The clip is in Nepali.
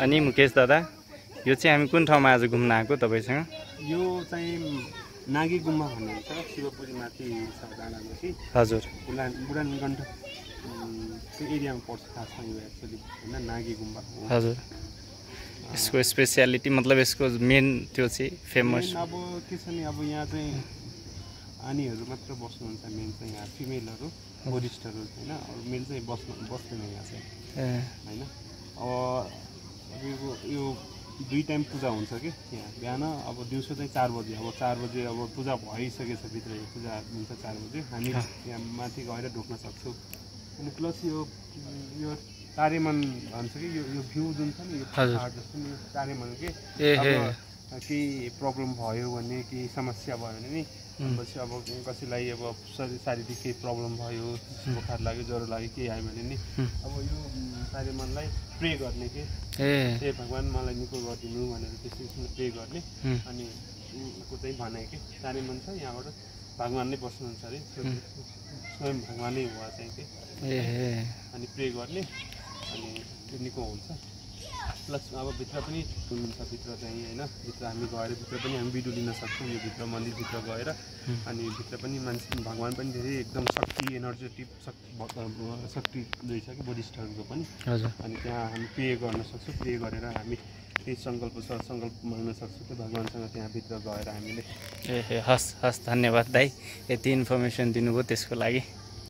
अनि मुकेश दादा यो चाहिँ हामी कुन ठाउँमा आज घुम्न आएको तपाईसँग? यो चाहिँ नागी गुम्बा भन्ने हुन्छ शिवपुरी माथि छ डाँडामा कि हजुर बुढानगण्ड त्यो एरियामा पर्छ खासमा यो एक्चुअली होइन नागी गुम्बा हो। हजुर यसको स्पेसियालिटी मतलब यसको मेन त्यो चाहिँ फेमस अब के छ नि अब यहाँ चाहिँ आनीहरू मात्र बस्नुहुन्छ मेन चाहिँ यहाँ फिमेलहरू बुद्धिस्टहरू होइन अरू मेल चाहिँ बस्दैन यहाँ चाहिँ होइन। अब यो 2 टाइम पूजा हुन्छ कि यहाँ बिहान अब दिउँसो चाहिँ 4 बजे अब 4 बजे अब पूजा भइसकेछ भित्र पूजा हुन्छ 4 बजे हामी यहाँ माथि गएर ढोक्न सक्छौँ। अनि प्लस यो तारेमन भन्छ कि यो भ्यू जुन छ नि यो जस्तो नि तारेमन के केही प्रब्लम भयो भने केही समस्या भयो भने नि पछि अब कसैलाई अब शारीरिक केही प्रब्लम भयो बुखार लाग्यो ज्वरो लाग्यो केही आयो भने नि अब यो तारेमनलाई प्रे गर्ने के हे भगवान् मलाई निको गरिदिनु भनेर त्यसरी प्रे गर्ने अनि को चाहिँ भने कि तारेमन छ यहाँबाट भगवान् नै बस्नुहुन्छ अरे स्वयं भगवानै हुआ चाहिँ के अनि प्रे गर्ने अनि त्यो निको हुन्छ। प्लस अब भित्र पनि हुनुहुन्छ भित्र चाहिँ होइन भित्र हामी गएर भित्र पनि हामी भिडियो लिन सक्छौँ यो भित्र मन्दिरभित्र गएर अनि भित्र पनि मान्छे भगवान् पनि धेरै एकदम शक्ति एनर्जेटिक शक्ति रहेछ कि बुद्धिस्टहरूको पनि अनि त्यहाँ हामी प्रे गर्न सक्छौँ प्रे गरेर हामी केही सङ्कल्प छ सङ्कल्प माग्न सक्छौँ कि भगवान्सँग त्यहाँभित्र गएर हामीले हस् धन्यवाद दाइ यति इन्फर्मेसन दिनुभयो त्यसको लागि।